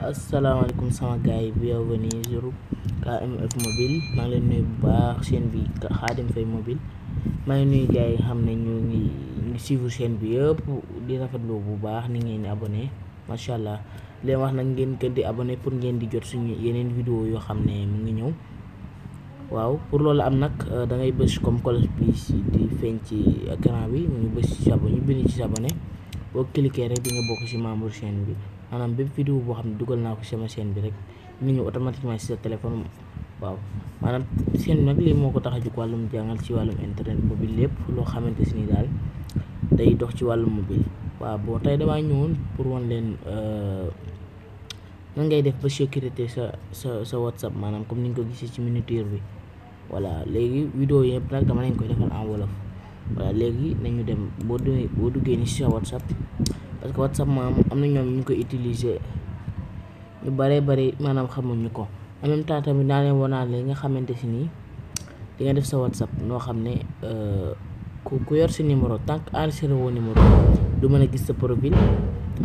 Asalaamaaleykum sama gars yi bienvenue sur KMF mobile maa ngi leen nuyu bu baax chaîne bi Khadim Faye mobile maa ngi nuyu gars yi xam ne ñu ngi suivre chaîne bi yëpp di rafetlu bu baax ni ngeen di abonné macha allah leen wax nag ngeen gën di abonné pour ngeen di jot suñu yeneen vidéo yoo xam ne mu ngi ñëw. waaw pour loolu am nag da ngay bës comme cloche bi di feeñ ci écran bi ñu bës ci abonné ñu bind ci abonné boo cliquer rek di nga bokk ci membre chaîne bi. maanaam bépp vidéo boo xam ne dugal naa ko sama chaîne bi rek ñu ñëw automatiquement ci sa téléphone. waaw maanaam chaîne bi nag lii moo ko tax a jóg wàllum jàngal ci wàllum internet mobile lépp loo xamante si ni daal day dox ci wàllum mobile. waaw boo tey damaa ñëwoon pour wan leen nan ngay def ba sécurité sa WhatsApp maanaam comme ni nga ko gisee ci miniature bi. voilà léegi vidéo yëpp nag dama leen koy defal en wolof. voilà léegi nañu dem boo duggee ni ci sa WhatsApp. parce que WhatsApp maanaam am na ñoom ñu koy utiliser ñu bare maanaam xamuñu ko en même temps tamit naa leen wanaale nga xamante si nii di nga def sa WhatsApp noo xam ne ku yor sa numéro tant que enregistré woo numéro du mën a gis sa profil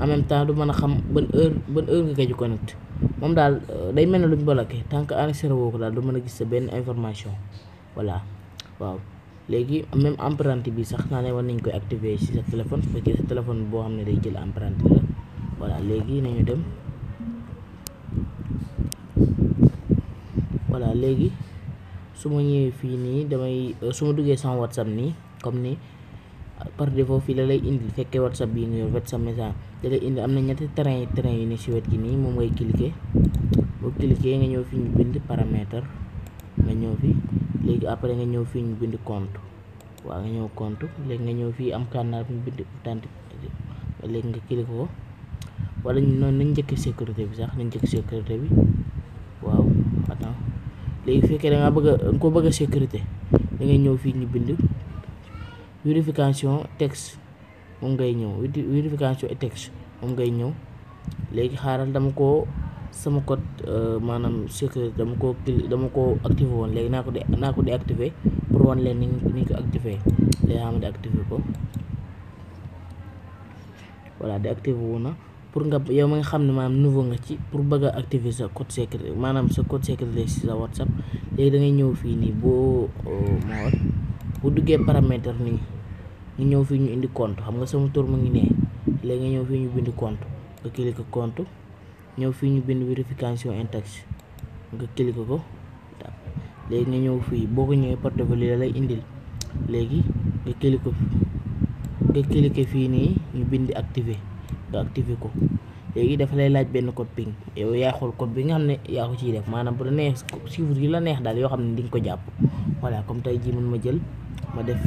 en même temps du mën a xam ban heure nga koy connecté moom daal day mel ne luñ bloqué tant que enregistré woo ko daal du mën a gis sa benn information. voilà waaw léegi même empreinte bi sax naa leen war nañ koy activer ci sa téléphone su fekkee sa téléphone boo xam ne day jël empreinte la. voilà léegi nañu dem. voilà léegi su ma ñëwee fii nii damay su ma duggee sama WhatsApp nii comme ni par défaut fii la lay indi fekkee WhatsApp bii nga yor WhatsApp message da lay indi am na ñetti train yu ne ci wet gi nii moom ngay cliquer boo cliquer nga ñëw fi ñu bind paramètre nga ñëw fi léegi après nga ñëw fii ñu bind compte. waaw nga ñëw compte léegi nga ñëw fii am kànnaar bi ñu bind identité léegi nga cliquer ko wala noonu nañ njëkk sécurité bi sax nañ njëkk sécurité bi. waaw attends léegi fekkee da nga bëgg a sécurité da ngay ñëw fii ñu bind vérification texte moom ngay ñëw vérification et texte moom ngay ñëw. léegi xaaral dama ko sama code maanaam sécurité dama ko activé woon léegi naa ko déactivé pour wan leen ni ko activé léegi xam déactivé ko. voilà déactivé wu na pour nga yow ma nga xam ne maanaam nouveau nga ci pour bëgg a activer sa code sécurité maanaam sa code sécurité ci sa WhatsApp léegi da ngay ñëw fii nii boo duggee paramètre nii nga ñëw fii ñu indi compte xam nga sama tur mu ngi nee léegi nga ñëw fii ñu bind compte nga cliquer compte ñëw fii ñu bind vérification in-texte nga cliquer ko. léegi nga ñëw fii boo ko ñëwee portefeuille la lay indil léegi nga cliquer fii nii ñu bind activer nga activer ko. léegi dafa lay laaj benn code PIN yow yaa xool code bi nga xam ne yaa ko ciy def maanaam bu la neex chiffre yi la neex daal yoo xam ne di nga ko jàpp. voilà comme tey jii man ma jël ma def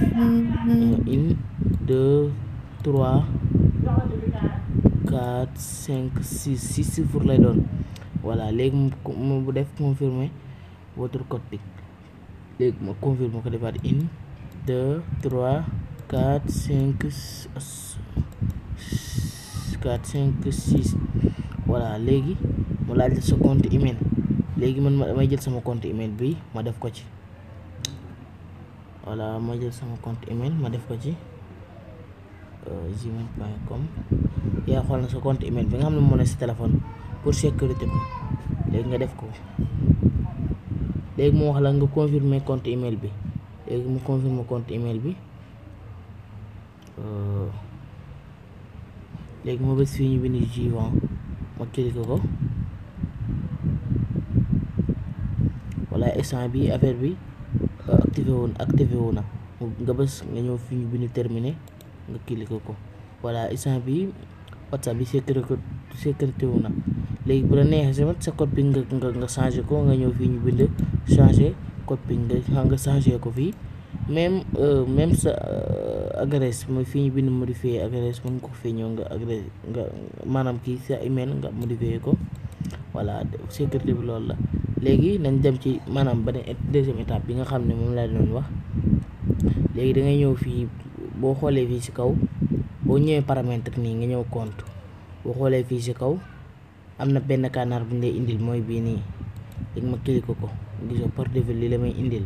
1 2 3 4 5 6 chiffre lay doon. voilà léegi mu bu def confirmer votre code PIN léegi ma confirmer ko defaat 1 2 3 4 5 6. voilà léegi mu laaj sa compte email léegi man damay jël sama compte email bi ma def ko ci. voilà ma jël sama compte email ma def ko ci gmail.com yaa xool na sa compte email bi nga xam ne moo ne sa téléphone pour sécurité ko léegi nga def ko. léegi mu wax la nga confirmer compte email bi léegi mu confirmer compte email bi. léegi ma bës fii ñu bind suivant ma cliquer ko. voilà instant bi affaire bi activé wu na nga bës nga ñëw fii ñu bind terminé nga cliquer ko. voilà instant bi WhatsApp bi sécurité wu na léegi bu la neexee tamit sa code bi nga changé ko nga ñëw fii ñu bind changer code bi nga changé ko fii même sa adresse mooy fii ñu bind modifier adresse mën nga ko fii ñëw nga adresse nga maanaam kii sa email nga modifier ko. voilà sécurité bi loolu la. léegi nañ dem ci maanaam beneen deuxième étape bi nga xam ne moom laa doon wax. léegi da ngay ñëw fii boo xoolee fii ci kaw boo ñëwee paramètre nii nga ñëw compte boo xoolee fii ci kaw am na benn kànnaar bu ñu lay indil mooy bii nii léegi ma cliquer ko gis nga par défaut li la may indil.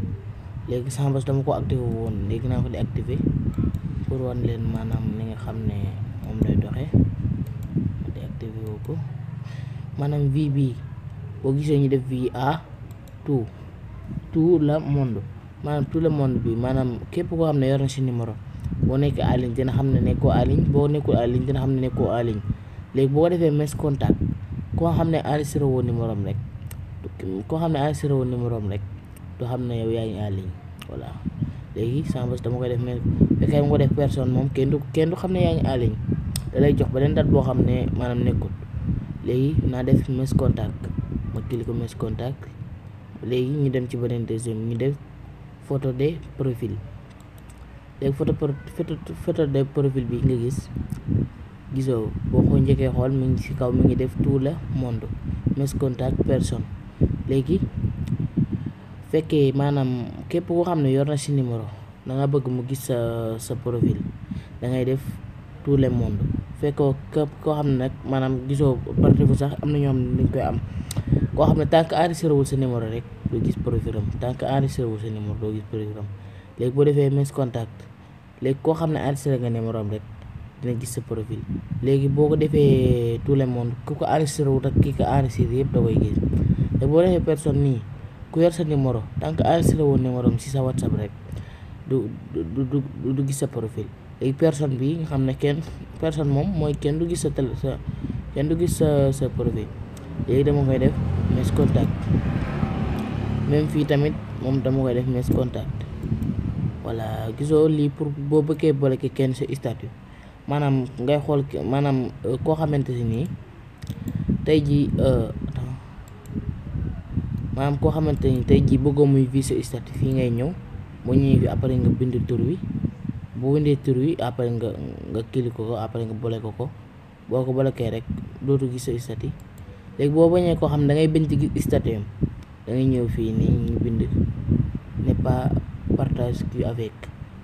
léegi sama bos dama ko activé woon léegi naa ko déactivé pour wan leen maanaam li nga xam ne moom lay doxee ma déactivé ko maanaam vie bii boo gisee ñu def vie à tout le monde, maanaam tout le monde bi maanaam képp koo xam ne yor na si numéro boo nekkee en ligne dina xam ne nekkoo en ligne, boo nekkul en ligne dina xam ne nekkoo en ligne. léegi boo ko defee mes contact koo xam ne enregistré woo numéro am rek du xam ne yow yaa ngi en ligne. voilà léegi sans bës dama koy def mais fekkee mu ko def personne moom kenn du xam ne yaa ngi en ligne, da lay jox beneen date boo xam ne maanaam nekkul. léegi naa def mes contact, ma cliquer ko mes contact. léegi ñu dem ci beneen deuxième, ñu def photo de profil. léegi photo de profil bi nga gisoo boo ko njëkkee xool mi ngi ci kaw mi ngi def tout le monde mes contact personne. léegi fekkee maanaam képp koo xam ne yor na ci numéro da nga bëgg mu gis sa profil da ngay def tout le monde. fekkoo képp koo xam ne nag maanaam gisoo par défaut sax am na ñoo xam ne dañ koy am koo xam ne tant que enregistré wul sa numéro rek doo gis profil am, tant que enregistré wul sa numéro doo gis profil am. léegi boo defee mes contact léegi koo xam ne enregistré nga numéro am rek dina gis sa profil. léegi boo ko defee tout le monde ku ko enregistré wul ak ki ko enregistré yëpp da koy gis. léegi boo defee personne nii ku yor sa numéro tant que enregistré woon numéro am si sa WhatsApp rek du gis sa profil. léegi personne bi nga xam ne personne moom mooy kenn du gis sa profil. léegi dama koy def mes contact, même fii tamit moom dama koy def mes contact. voilà gisoo lii pour boo bëggee bloqué kenn sa statut, maanaam ngay xool maanaam koo xamante si nii tey jii maanaam koo xamante ni tey jii bëggoo muy vi sa statut, fii ngay ñëw boo ñëwee fi après nga bind tur wi, boo bindee tur wi après nga cliquer ko après nga bloqué ko. boo ko bloqué rek dootu gis sa statut. léegi boo bañee koo xam ne da ngay bañ ci gis statut am da ngay ñëw fii nii ñu bind n'est pas partage qui avec,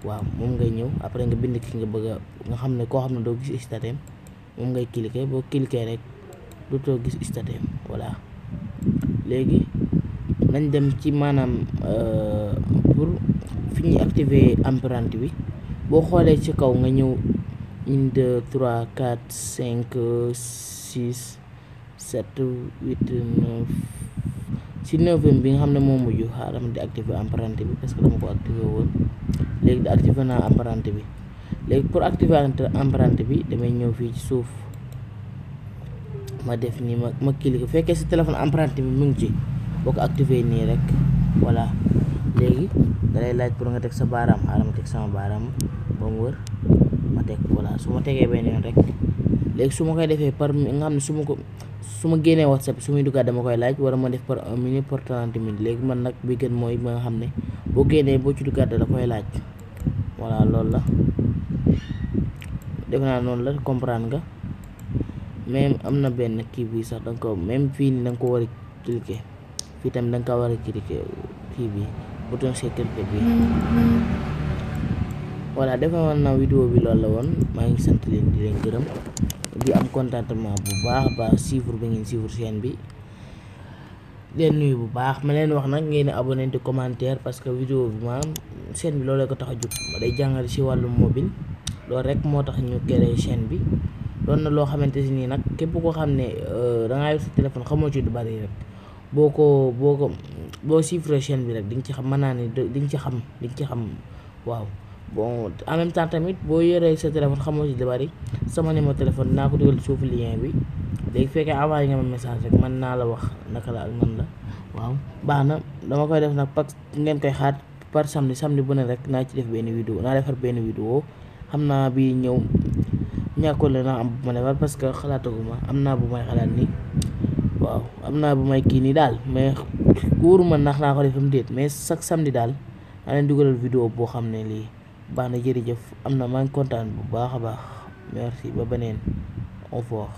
waaw moom ngay ñëw après nga bind ki nga bëgg nga xam ne koo xam ne doo gis statut am moom ngay cliquer. boo cliquer rek dootoo gis statut am. voilà léegi nañ dem ci maanaam pour fi ñuy activer empreinte bi. boo xoolee ci kaw nga ñëw 1 2 3 4 5 6 7 8 9 ci 9e bi nga xam ne moo mujj xaaral ma di activer empreinte bi parce que dama ko activer woon. léegi di activer naa empreinte bi. léegi pour activer empreinte bi damay ñëw fii ci suuf ma def nii ma cliquer. fekkee sa téléphone empreinte bi mu ngi ci boo ko activer nii rek voilà léegi da lay laaj pour nga teg sa baaraam. xaaral ma teg sama baaraam ba mu wër ma teg. voilà su ma tegee benn yoon rek léegi su ma koy defee par nga xam ne su ma génnee WhatsApp su muy duggaat dama koy laaj, wala ma def par 1 minute par 30 minutes. léegi man nag bi gën mooy ba nga xam ne boo génnee boo ci duggaat da koy laaj. voilà loolu la def naa noonu la comprendre nga. même am na benn kii bi sax da nga ko même fii nii da nga ko war a cliquer, fii tamit da nga ko war a cliquer kii bi bouton sécurité bi. voilà defe naa vidéo bi loolu la woon. maa ngi sant leen di leen gërëm di am contentement bu baax suivre bi ngeen suivre chaîne bi. leen nuyu bu baax ma leen wax nag ngeen abonné di commentaire parce que vidéo bi maanaam chaîne bi loolu la ko tax a jóg. ma day jàngale ci wàllu mobile, loolu rek moo tax ñu créé chaîne bi. doon na loo xamante si nii nag képp koo xam ne da ngaa yor sa téléphone xamoo ci du bari rek boo chiffré chaîne bi rek di nga ci xam, mën naa ne di nga ci xam waaw. bon en même temps tamit boo yoree sa téléphone xamoo ci du bari, sama numéro téléphone dinaa ko dugal suufu lien bi. léegi fekkee envoyé nga ma message rek mën naa la wax naka la ak nan la. waaw baax na dama koy def nag parce que ngeen koy xaar par samedi bu ne rek naa ci def benn vidéo, naa defar benn vidéo. xam naa bi ñëw ñàkkul la naa am bu ma defar parce que xalaataguma, am naa bu may xalaat nii. waaw am naa bu may kii nii daal, mais wóoruma ndax naa ko defam déet, mais chaque samedi daal naa leen dugalal vidéo boo xam ne lii baax na. jërëjëf am na maa ngi kontaan bu baax a baax. merci ba beneen au revoir.